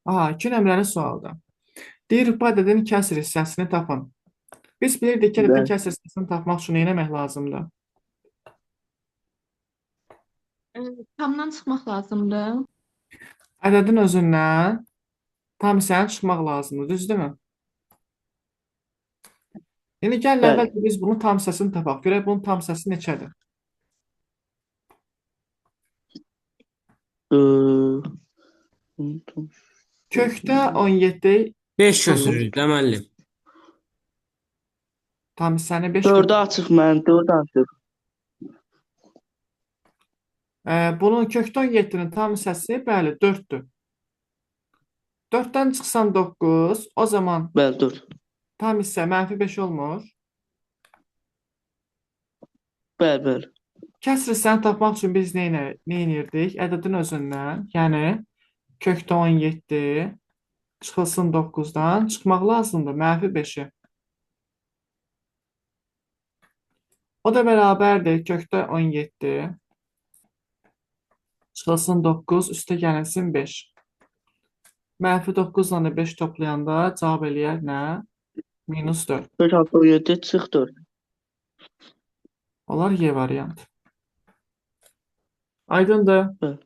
Aha, 2 nömrəli sualda. Deyir, bu ədədin kəsr hissəsini tapın. Biz bilirdik ki, ədədin Bəli. kəsr hissəsini tapmaq üçün nə etmək lazımdır? Tamdan çıxmaq lazımdır. Ədədin özündən tam hissəni çıxmaq lazımdır, düzdürmü? Yəni, gəlin Bəli. əvvəlcə biz bunun tam hissəsini tapaq. Görək, bunun tam hissəsi neçədir? Kökdə 17 5 götürürük də müəllim. Tam hissəni 5 4-ü açıq mənim, 4 açıq. Bunun kökdə 17-nin tam hissəsi, bəli, 4-dür. 4-dən çıxsan 9, o zaman Bəli, 4. tam hissə mənfi 5 olmur. Bəli, bəli. Kəsr hissəni tapmaq üçün biz nə edirdik? Ədədin özündən, yəni kökdə 17 çıxılsın 9-dan, çıxmaq lazımdır mənfi 5-i. O da bərabərdir kökdə 17 çıxılsın 9, üstə gəlinsin 5. Mənfi 9 ilə də 5 toplayanda cavab eləyər nə? Minus 4. 5, 6, 17, çıx 4. Olar Y variantı. Aydındır. Bəli.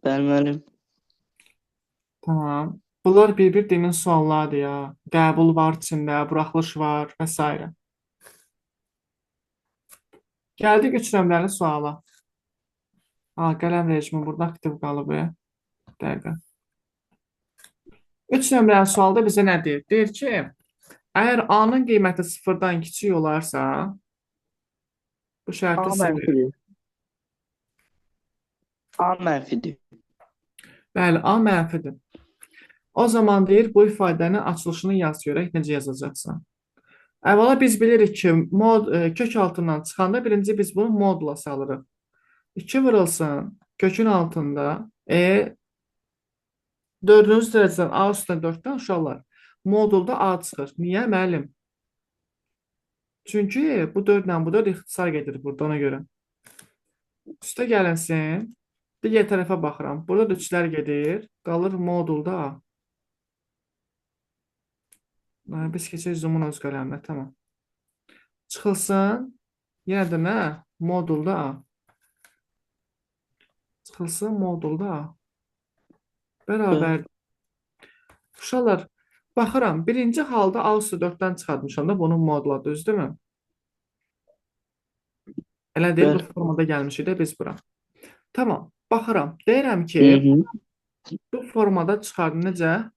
Bəli, müəllim. Tamam. Bunlar bir-bir dinin suallarıdır ya. Qəbul var içində, buraxılış var və s. Gəldik 3 nömrəli suala. Ha, qələm rejimi burada aktiv qalıb. Dəqiqə. 3 nömrəli sualda bizə nə deyir? Deyir ki, əgər A-nın qiyməti sıfırdan kiçik olarsa, bu şərti A sizə verir. mənfidir. A mənfidir. Bəli, A mənfidir. O zaman deyir, bu ifadənin açılışını yaz görək, necə yazacaqsan. Əvvəla biz bilirik ki, kök altından çıxanda birinci biz bunu modula salırıq. 2 vurulsun kökün altında 4-cü dərəcədən A üstünə 4-dən uşaqlar modulda A çıxır. Niyə, müəllim? Çünki bu 4 ilə bu 4 ixtisar gedir burada ona görə. Üstə gəlinsin. Digər tərəfə baxıram. Burada da 3-lər gedir. Qalır modulda A. Biz keçək Zoom-un öz qələminə. Tamam. Çıxılsın. Yenə də nə? Modulda A. Çıxılsın modulda A. Bərabərdir. Uşaqlar, baxıram. Birinci halda A üstə 4-dən çıxartmışam da bunun modula, düzdürmü? Elə deyil, bu formada gəlmişik də biz bura. Tamam. Baxıram. Deyirəm ki, bu formada çıxardım necə?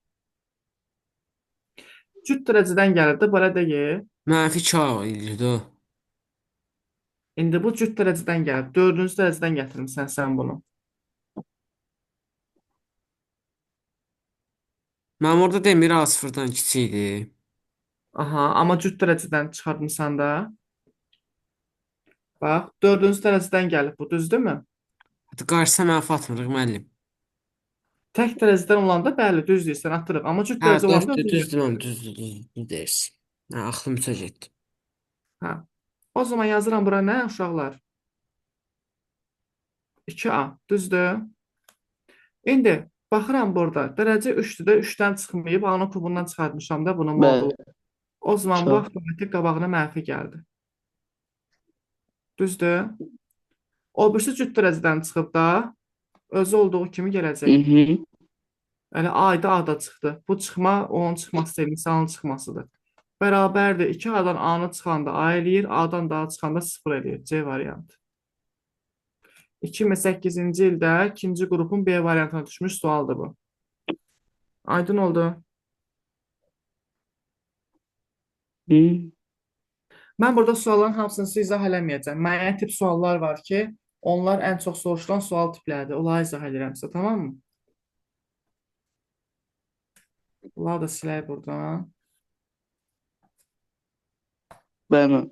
Cüt dərəcədən gəlirdi, belə deyil. Mənfi 2 A eləyirdi o. İndi bu cüt dərəcədən gəlir. 4-cü dərəcədən gətirmisən sən bunu. Mənim orada demir A sıfırdan kiçik idi. Aha, amma cüt dərəcədən çıxartmısan da. Bax, 4-cü dərəcədən gəlib bu, düzdürmü? Qarşısına mənfi atmırıq müəllim. Tək dərəcədən olanda bəli, düz deyirsən, atırıq. Amma cüt Hə, dərəcə olanda 4-dür, özü düzdür müəllim, düzdür, düzdür deyirsin. Hə, axlım üçə getdi. Hə. O zaman yazıram bura nə, uşaqlar? 2A, düzdür? İndi baxıram burada, dərəcə 3-dür də, 3-dən çıxmayıb, A-nın kubundan çıxartmışam da bunun modulu. O zaman bu avtomatik qabağına mənfi gəldi. Düzdür? O birisi cüt dərəcədən çıxıb da, özü olduğu kimi gələcək. Elə A idi, A da çıxdı. Bu çıxma onun çıxması deyil, misalın çıxmasıdır. Bərabərdir. 2A-dan A-nı çıxanda A eləyir, A-dan da A çıxanda 0 eləyir. C variantı. 2008-ci ildə ikinci qrupun B variantına düşmüş sualdır bu. Aydın oldu. Mən burada sualların hamısını sizə izah eləməyəcəm. Müəyyən tip suallar var ki, onlar ən çox soruşulan sual tipləridir. Onları izah edirəm sizə, tamam mı? Bunları da silək buradan. Bəli.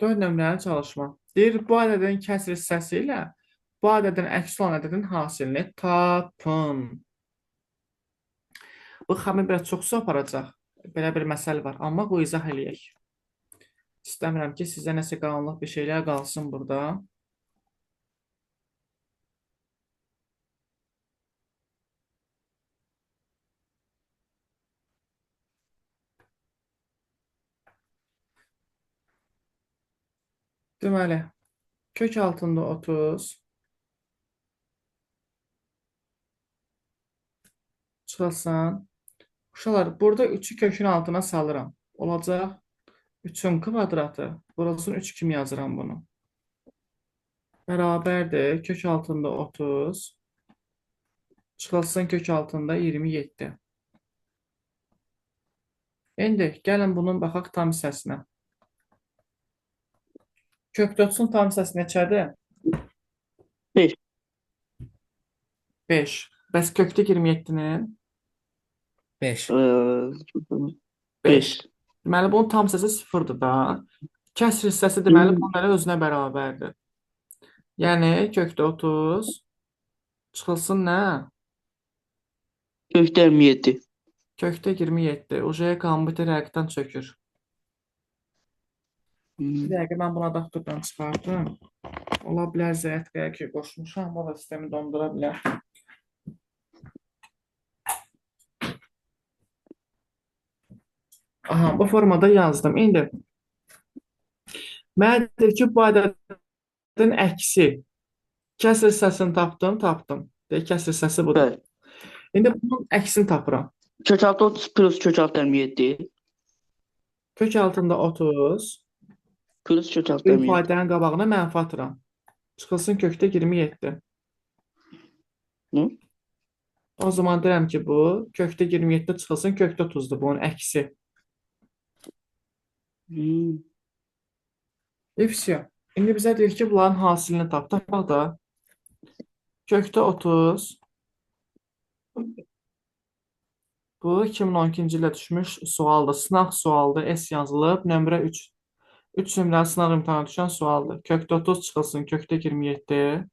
Dörd nömrəli çalışma. Deyir, bu ədədin kəsr hissəsi ilə Bu ədədin əksi olan ədədin hasilini tapın. Bu xəmir biraz çox su aparacaq. Belə bir məsəl var. Amma bu izah eləyək. İstəmirəm ki, sizə nəsə qaranlıq bir şeylər qalsın burada. Deməli, kök altında 30 çıxılsın. Uşaqlar, burada 3-ü kökün altına salıram. Olacaq 3-ün kvadratı. Vurulsun 3 kimi yazıram bunu. Bərabərdir. Kök altında 30. Çıxılsın kök altında 27. İndi gəlin bunun baxaq tam hissəsinə. Kökdə 30-un tam hissəsi neçədir? 5. 5. Bəs kökdə 27-nin? 5. 5. 5. Deməli, bunun tam hissəsi 0-dır da. Kəsr hissəsi deməli, bunun elə özünə bərabərdir. Yəni, kökdə 30 çıxılsın nə? Kökdə 27. Kökdə 27. Ujaya kompüter həqiqətən çökür. Bir dəqiqə mən bunu adaptordan çıxardım. Ola bilər zərətqəyə ki, qoşmuşam, o da sistemi dondura bilər. Aha, bu formada yazdım. İndi mənə deyir ki, bu ədədin əksi. Kəsr hissəsini tapdım, tapdım. Deyir, kəsr hissəsi budur. Bəli. İndi bunun əksini tapıram. Kök altı 30 plus kök altı 27. Kök altında 30. Plus kök altı Bu 27. ifadənin qabağına mənfi atıram. Çıxılsın kökdə 27. Hı? O zaman deyirəm ki, bu kökdə 27 çıxılsın, kökdə 30-dur bunun əksi. Hmm. И всё. İndi bizə deyir ki, bunların hasilini tap. Tapaq da. Kökdə 30. Bu 2012-ci ildə düşmüş sualdır. Sınaq sualdır. S yazılıb. Nömrə 3. 3 nömrəli sınaq imtahanına düşən sualdır. Kökdə 30 çıxılsın, kökdə 27.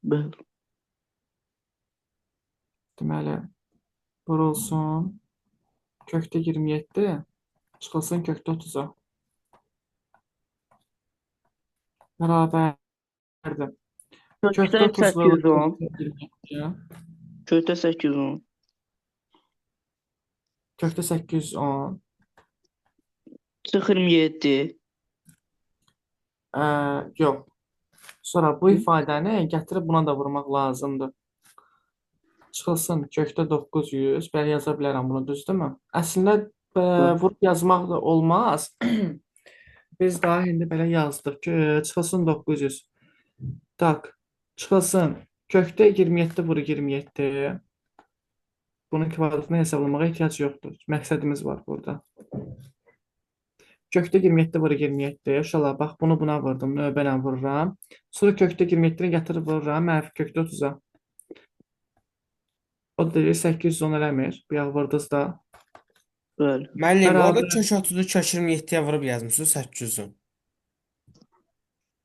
Bəli. Deməli, vurulsun. Kökdə 27 çıxılsın kökdə 30-a. Bərabərdir. Kökdə Kökdə 30 vurulur 810. kökdə 27. Kökdə 810. Kökdə 810. Çıx 27. Yox. Sonra bu ifadəni gətirib buna da vurmaq lazımdır. Çıxılsın kökdə 900. Belə yaza bilərəm bunu, düzdürmü? Əslində vurub yazmaq da olmaz. Biz daha indi belə yazdıq ki, çıxılsın 900. Tak, çıxılsın kökdə 27 vurur 27. Bunun kvadratını hesablamağa ehtiyac yoxdur. Məqsədimiz var burada. Kökdə 27 vurur 27. Uşaqlar, bax, bunu buna vurdum. Növbə ilə vururam. Sonra kökdə 27-ni gətirib vururam. Mənfi kökdə 30-a. O da deyir 810 eləmir. Bu yağ vurdunuz da. Bəli. Müəllim, orada Bərabər. kök 30-u kök 27-yə vurub yazmışsınız 800-ü.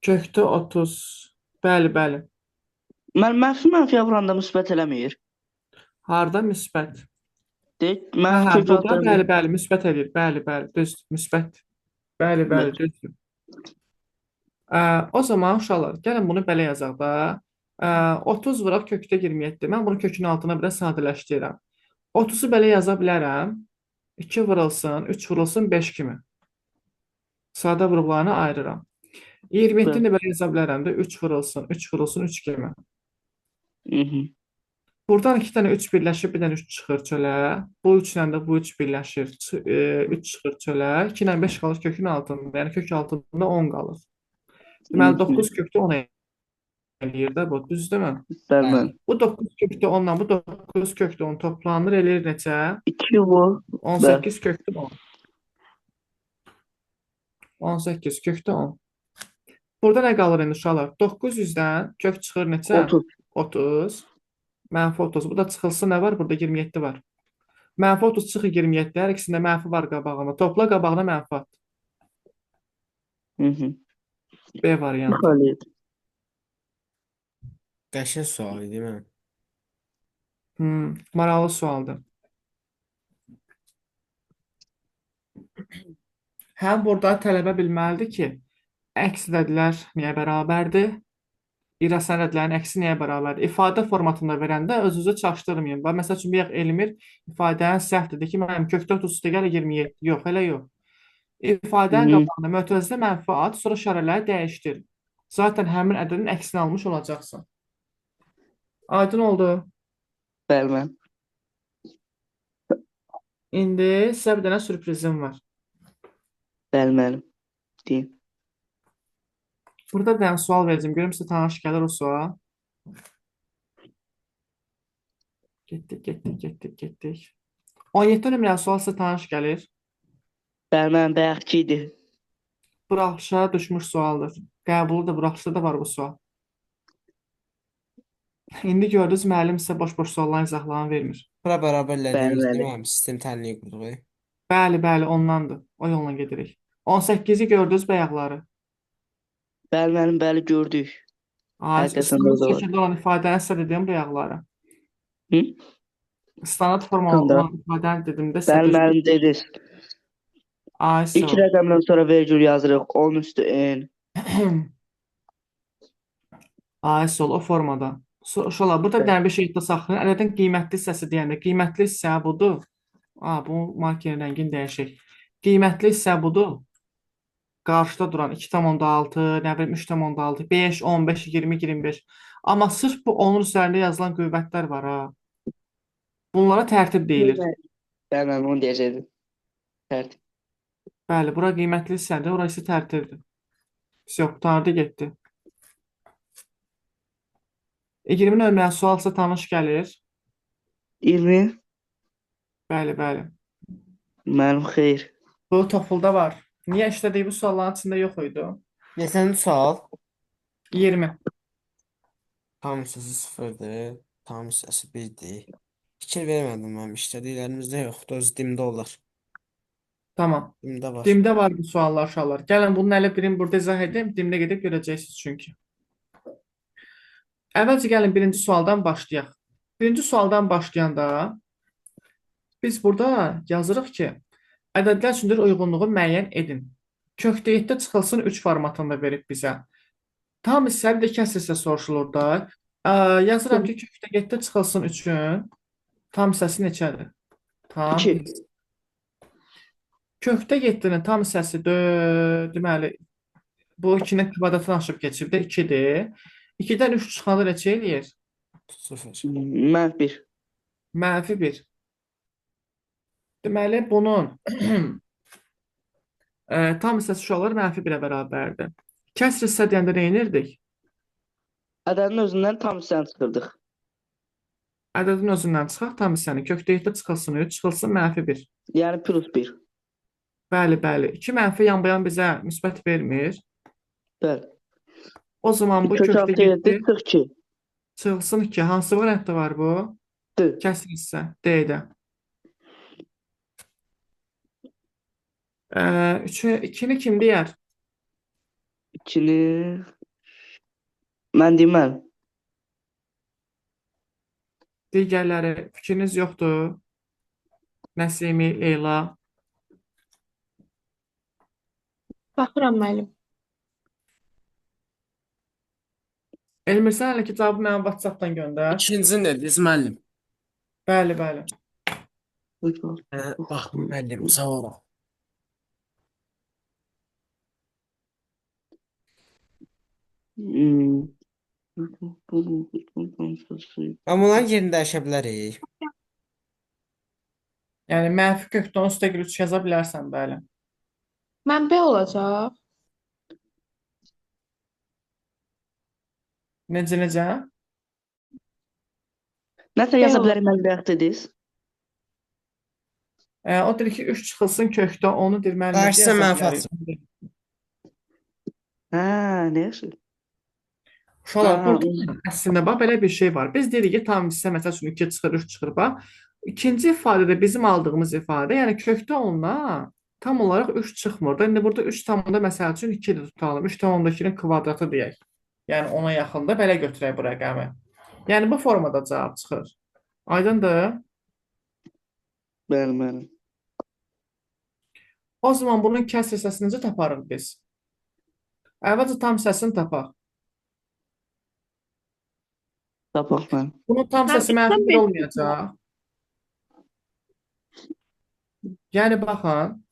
Kökdə 30. Bəli, bəli. Mən mənfi mənfiyə vuranda müsbət eləmir. Harda müsbət? Deyək, Hə, mənfi hə, kök burada altı bəli, bəli, müsbət eləyir. Bəli, bəli, düzdür, müsbət. Bəli, bəli, düzdür. O zaman uşaqlar, gəlin bunu belə yazaq da. 30 vuraq kökdə 27. Mən bunu kökün altına biraz sadələşdirirəm. 30-u belə yaza bilərəm. 2 vurulsun, 3 vurulsun 5 kimi. Sadə vuruqlarını ayırıram. 27-ni də belə yaza bilərəm də. 3 vurulsun, 3 vurulsun 3 kimi. Hı. Buradan 2 dənə 3 birləşir, bir dənə 3 çıxır çölə. Bu 3 ilə də bu 3 birləşir, 3 çıxır çölə. 2 ilə 5 qalır kökün altında. Yəni kök altında 10 qalır. Deməli 9 kökdə 10 eləyir də bu, düzdürmü? Bəli, bəli. Bu 9 kökdə 10 ilə bu 9 kökdə 10 toplanır, eləyir neçə? 2 bu. 18 kökdə 10. 18 kökdə 10. Burada nə qalır indi uşaqlar? 900-dən kök çıxır neçə? 30. 30. Mənfi 30. Bu da çıxılsın nə var? Burada 27 var. Mənfi 30 çıxır 27. Hər ikisində mənfi var qabağında. Topla qabağına mənfi at. Hı. B variantı. Bəli. Qəşəng sual idi mən. Maraqlı sualdır. Həm burada tələbə bilməlidir ki, əks ədədlər niyə bərabərdir? İrrasional ədədlərin əksi nəyə bərabərdir? İfadə formatında verəndə özünüzü çaşdırmayın. Bax, məsəl üçün, bayaq Elmir ifadəni səhv dedi ki, mənim kök 4 üstə gəlir 27. Yox, elə yox. İfadənin qabağında mötərizə mənfi at, sonra işarələri dəyişdir. Zaten həmin ədədin əksini almış olacaqsan. Aydın oldu. Bəli müəllim. İndi sizə bir dənə sürprizim var. Bəli müəllim. Deyin. Burada bir dənə sual verəcəm. Görüm sizə tanış gəlir o sual. Getdik, getdik, getdik, getdik. 17 nömrəli sual sizə tanış gəlir. Bəli müəllim, bayaqki idi. Buraxılışa düşmüş sualdır. Qəbulu da buraxılışda da var bu sual. İndi gördünüz, müəllim sizə boş-boş sualların izahlarını vermir. Bura bərabər Bəli, elədiyimiz bəli. değil mi? Sistem tənliyi qurduq. Bəli, bəli, ondandır. O yolla gedirik. 18-i gördünüz bayaqları. Bəli müəllim, bəli gördük. Ay, Həqiqətən standart orada var. şəkildə olan ifadəni sizə dedim bayaqları. Hı? Standart formalı Standart. olan ifadəni dedim də sizə Bəli düz. müəllim dediniz. Ay, sağ İki ol. rəqəmdən sonra vergül yazırıq. 10 üstü n. Ay, sağ ol, o formada. Uşaqlar, burada bir dənə bir şey yadda saxlayın. Ədədin qiymətli hissəsi deyəndə, qiymətli hissə budur. Bu markerin rəngini dəyişək. Qiymətli hissə budur. Qarşıda duran 2,6, nə bilim 3,6, 5, 15, 20, 25. Amma sırf bu onun üzərində yazılan qüvvətlər var ha. Bunlara tərtib deyilir. Bəli müəllim, onu deyəcəkdim. Tərtib. Bəli, bura qiymətli hissədir, ora isə tərtibdir. Yox, qurtardı, getdi. 20 nömrəli sual sizə tanış gəlir. 20. Bəli, bəli. Müəllim, xeyr. Bu TOEFL-da var. Niyə işlədiyi bu sualların içində yox idi? Neçənci sual? 20. Tam hissəsi 0-dır. Tam hissəsi 1-dir. Fikir vermədim mən. İşlədiklərimizdə yoxdur. Öz dimdə olar. Tamam. Dimdə var. Dimdə var bu suallar uşaqlar. Gəlin bunun hələ birini burada izah edim. Dimdə gedib görəcəksiniz çünki. Əvvəlcə gəlin birinci sualdan başlayaq. Birinci sualdan başlayanda biz burada yazırıq ki, ədədlər üçündür uyğunluğu müəyyən edin. Kökdə 7 çıxılsın 3 formatında verib bizə. Tam hissə bir də kəsr hissə soruşulur da. Yazıram ki, kökdə 7 çıxılsın 3-ün tam hissəsi neçədir? Tam 2. hissə. Kökdə 7-nin tam hissəsi deməli, bu 2-nin kvadratını aşıb keçib də 2-dir. 2-dən 3 çıxanda neçə eləyir? 0. Mənfi 1. Mənfi 1. Deməli, bunun tam hissəsi uşaqlar mənfi 1-ə bərabərdir. Kəsr hissə deyəndə nə edirdik? Ədədin özündən tam hissəni çıxırdıq. Ədədin özündən çıxaq tam hissəni. Kökdə 7 çıxılsın 3, çıxılsın mənfi 1. Yəni plus 1. Bəli, bəli. 2 mənfi yanbayan bizə müsbət vermir. Bəli. O zaman bu Kök kökdə altı 7 7 çıx 2. çıxılsın 2. Hansı variantda var bu? D. Kəsr hissə. D-də. 2-ni kim deyər? 2-ni mən deyim müəllim. Digərləri fikriniz yoxdur. Nəsimi, Leyla. Baxıram müəllim. Elmir, sən hələ ki cavabı mənə WhatsApp-dan göndər. İkincini dediniz müəllim. Bəli, bəli. Baxdım müəllim, sağ olun. Amma onların yerini dəyişə bilərik. Yəni mənfi kökdə 10 üstəgəl 3 yaza bilərsən, bəli. Mən B olacaq. Necə, necə? Nəsə B yaza olacaq. bilərik müəllim bayaq dediniz. O deyir ki, 3 çıxılsın kökdə, onu deyir, müəllim, necə Qarşısına yaza mənfi bilərik? Hə, nə yaxşı. Uşaqlar, Aha, burada əslində bax belə bir şey var. Biz deyirik ki, tam hissə məsəl üçün 2 çıxır, 3 çıxır, bax. İkinci ifadədə bizim aldığımız ifadə, yəni kökdə onunla tam olaraq 3 çıxmır da. İndi burada 3 tamında məsəl üçün 2 də tutalım. 3,2-nin kvadratı deyək. Yəni ona yaxında belə götürək bu rəqəmi. Yəni bu formada cavab çıxır. Aydındır? Bəli, müəllim. O zaman bunun kəsr hissəsini necə taparıq biz? Əvvəlcə tam hissəsini tapaq. Tapaq müəllim. Bunun tam Mən hissəsi mənfi 3-dən 1 5 olmayacaq. Yəni baxın,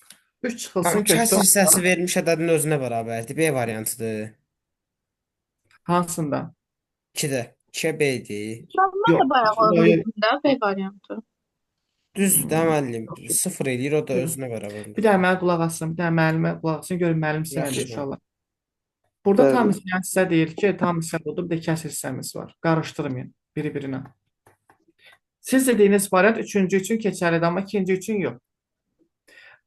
3 çıxılsın Kəsr kökdə hissəsi verilmiş ədədin özünə bərabərdir. B variantıdır. hansında? 2-də. 2-yə B idi. Mən Yox, də bayaq yox, onu yox. dedim də B variantı. Düzdür də müəllim. 0 eləyir, o da özünə bərabərdir. Bir dənə mənə qulaq asın, bir dənə müəllimə qulaq asın, görün müəllim sizə nə deyir Yaxşı. inşallah. Burada tam Bəli. hissə, yəni sizə deyir ki, tam hissə budur, bir də kəsr hissəmiz var. Qarışdırmayın biri-birinə. Siz dediyiniz variant üçüncü üçün keçərlidir, amma ikinci üçün yox.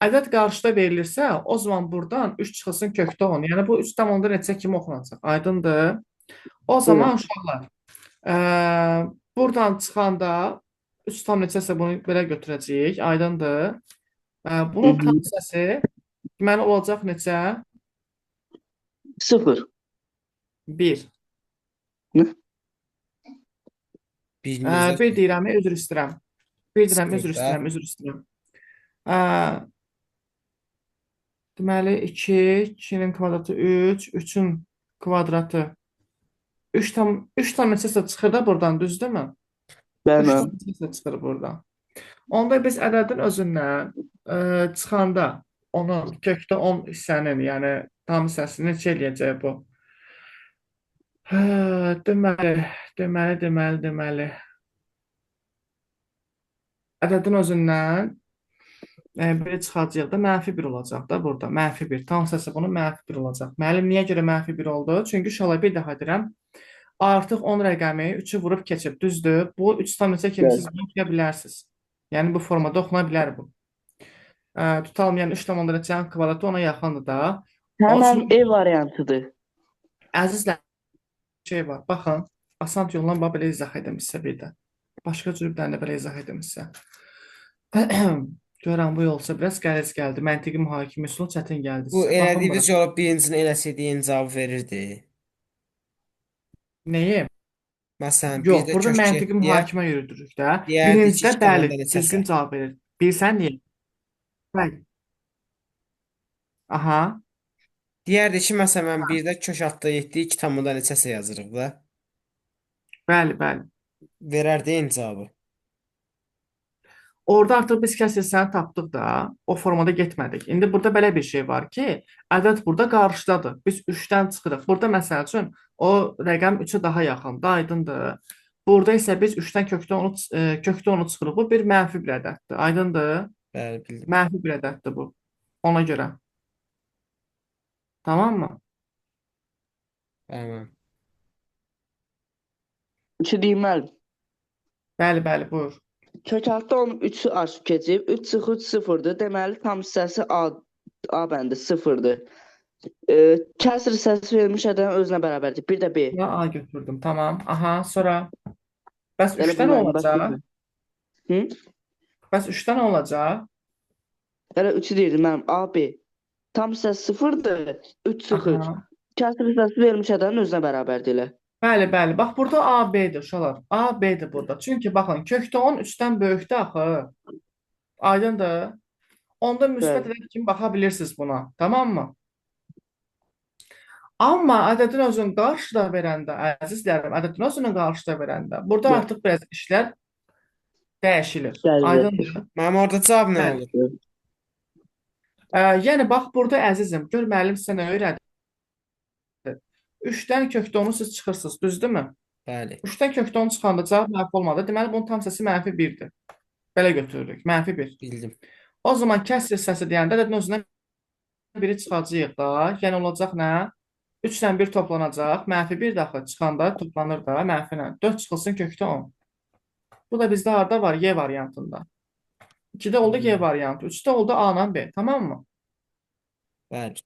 Ədəd qarşıda verilirsə, o zaman buradan 3 çıxılsın kökdə 10. Yəni bu 3 tam onda neçə kimi oxunacaq? Aydındır? O zaman uşaqlar, buradan çıxanda 3 tam neçəsə bunu belə götürəcəyik. Aydındır? Bunun tam hissəsi deməli olacaq neçə? 0. 1. Nə? 1 necə? 1 deyirəm, üzr istəyirəm. 1 deyirəm, üzr Sıfır da. istəyirəm, üzr istəyirəm. Deməli 2, 2-nin kvadratı 3, 3-ün kvadratı 3 tam 3 tam neçəsə çıxır da buradan, düzdürmü? Bəli, 3 tam müəllim. neçəsə çıxır buradan. Onda biz ədədin özündən çıxanda onun kökdə 10 hissənin, yəni tam hissəsini neçə eləyəcək bu? Hə, deməli. Ədədin özündən biri çıxacaq da mənfi 1 olacaq da burada. Mənfi 1. Tam hissəsi bunun mənfi 1 olacaq. Müəllim niyə görə mənfi 1 oldu? Çünki uşaqlar bir daha deyirəm. Artıq 10 rəqəmi 3-ü vurub keçib. Düzdür? Bu 3 tam neçə kimi Bəli. siz bunu oxuya bilərsiniz. Yəni bu formada oxuna bilər bu. Tutalım, yəni 3 tam onda neçənin kvadratı ona yaxındır da. Hə, Onun müəllim, üçün E variantıdır. əzizlər şey var. Baxın, asan yolla bax belə izah edim sizə bir də. Başqa cür bir dənə də belə izah edim sizə. Görən bu yolsa biraz qəliz gəldi. Məntiqi mühakimə üsulu çətin gəldi Bu sizə. Baxın bura. elədiyimiz yolu birincisini eləsəydi eyni cavabı verirdi. Nəyi? Məsələn, Yox, 1-də burada kök məntiqi 7-yə mühakimə yürüdürük də. deyərdi ki, Birincidə 2 tam bəli, onda neçəsə. düzgün cavab verir. Bilirsən niyə? Bəli. Aha. Deyərdi ki, məsələn, mən 1-də kök 6-da 7, 2 tam onda neçəsə yazırıq da. Bəli, bəli. Verərdi eyni cavabı. Orada artıq biz kəsr hissəni tapdıq da, o formada getmədik. İndi burada belə bir şey var ki, ədəd burada qarşıdadır. Biz 3-dən çıxırıq. Burada məsəl üçün o rəqəm 3-ə daha yaxındır, aydındır. Burada isə biz 3-dən kökdə onu kökdə onu çıxırıq. Bu bir mənfi bir ədəddir. Aydındır? Bəli, bildim. Mənfi bir ədəddir bu. Ona görə. Tamam mı? Bəli, müəllim. 2 deyim müəllim. Bəli, bəli, buyur. Kök 6 10 3-ü aşıb keçib. 3 çıx 3 sıfırdır. Deməli tam hissəsi A bəndi sıfırdır. Kəsr hissəsi verilmiş ədədin özünə bərabərdir. Bir də B. Ya A götürdüm. Tamam. Aha, sonra. Bəs Elə bu 3-dən müəllim, bəs olacaq? budur. Hı? Bəs 3-dən olacaq? Elə 3-ü deyirdim müəllim. A, B. Tam hissəsi sıfırdır. 3 çıx 3. Aha. Kəsr hissəsi verilmiş ədədin özünə bərabərdir elə. Bəli, bəli. Bax burada A, B-dir uşaqlar. A, B-dir burada. Çünki baxın, kökdə 10 3-dən böyükdür axı. Aydındır? Onda müsbət Bəli. ədəd kimi baxa bilirsiniz buna. Tamam mı? Amma ədədin özünü qarşıda verəndə, əzizlərim, ədədin özünü qarşıda verəndə, burada Bəli. artıq biraz işlər dəyişilir. Dəyişilir. Aydındır? Mənim orada cavab nə Bəli. olur? Yəni bax burada əzizim, gör müəllim sizə nə öyrədir. 3-dən kökdə 10-u siz çıxırsınız, düzdürmü? Bəli. 3-dən kökdə 10 çıxanda cavab mənfi olmadı. Deməli bunun tam hissəsi mənfi 1-dir. Belə götürürük. Mənfi 1. Bildim. O zaman kəsr hissəsi deyəndə ədədin özündən biri çıxacağıq da. Yəni olacaq nə? 3 ilə 1 toplanacaq. Mənfi 1 də axı çıxanda toplanır da mənfi ilə. 4 çıxılsın kökdə 10. Bu da bizdə harda var? Y variantında. 2-də oldu G variantı. 3-də oldu A ilə B. Tamam mı? Bəli.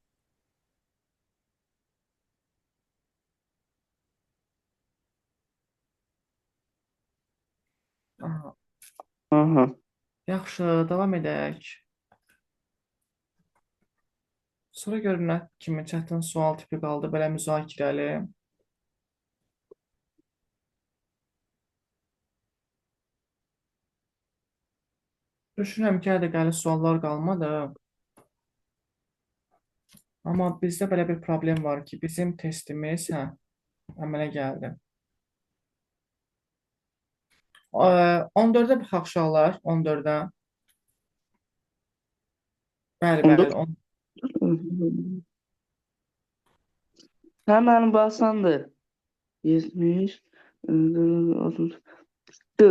Aha. Aha. Yaxşı, davam edək. Sonra görüm nə kimi çətin sual tipi qaldı, belə müzakirəli. Düşünürəm ki, hələ də qəliz suallar qalmadı. Amma bizdə belə bir problem var ki, bizim testimiz, hə, əmələ gəldi. 14-ə baxaq uşaqlar, 14-ə. Bəli, bəli. 14. Hə, mənim bu asandır. 70, 60. D.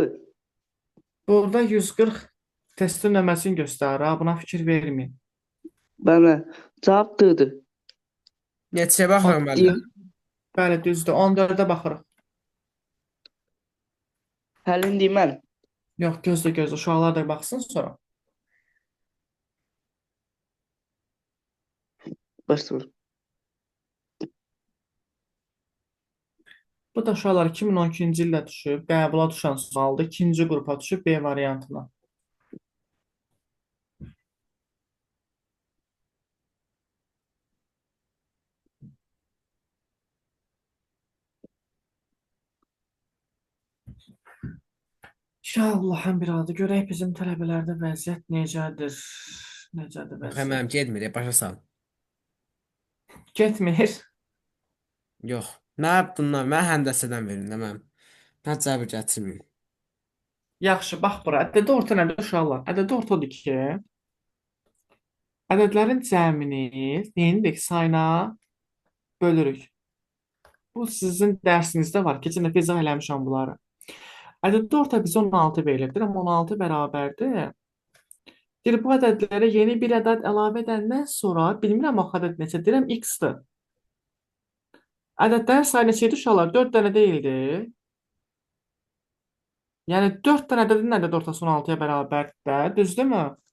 Burada 140 testin nömrəsini göstərir, ha, buna fikir verməyin. Bəli. Cavab D-dir. Neçəyə baxıram müəllim? Deyim. Bəli, düzdür. 14-ə baxırıq. Həlin deyim mən. Yox, gözlə, gözlə. Uşaqlar da baxsın sonra. Başlayalım. Bu da uşaqlar 2012-ci ildə düşüb, qəbula düşən sualdır. İkinci qrupa düşüb B variantına. İnşallah həm bir adı görək bizim tələbələrdə vəziyyət necədir? Necədir Yox, vəziyyət? mənim getmir, başa sal. Getmir. Yox. Nə bundan? Mən həndəsədən verin də mənim. Mən cəbir gətirməyim. Yaxşı, bax bura. Ədədi orta nədir uşaqlar? Ədədi ortadır ki, ədədlərin cəmini neyinirik? Sayına bölürük. Bu sizin dərsinizdə var. Keçən dəfə izah eləmişəm bunları. Ədədi orta bizə 16 verilibdir, amma 16 bərabərdir. Deyir, bu ədədlərə yeni bir ədəd əlavə edəndən sonra, bilmirəm axı ədəd neçə, deyirəm x-dir. Ədədlərin sayı neçə idi uşaqlar? 4 dənə deyildi. Yəni 4 dənə ədədin ədəd ortası 16-ya bərabərdir də, düzdürmü?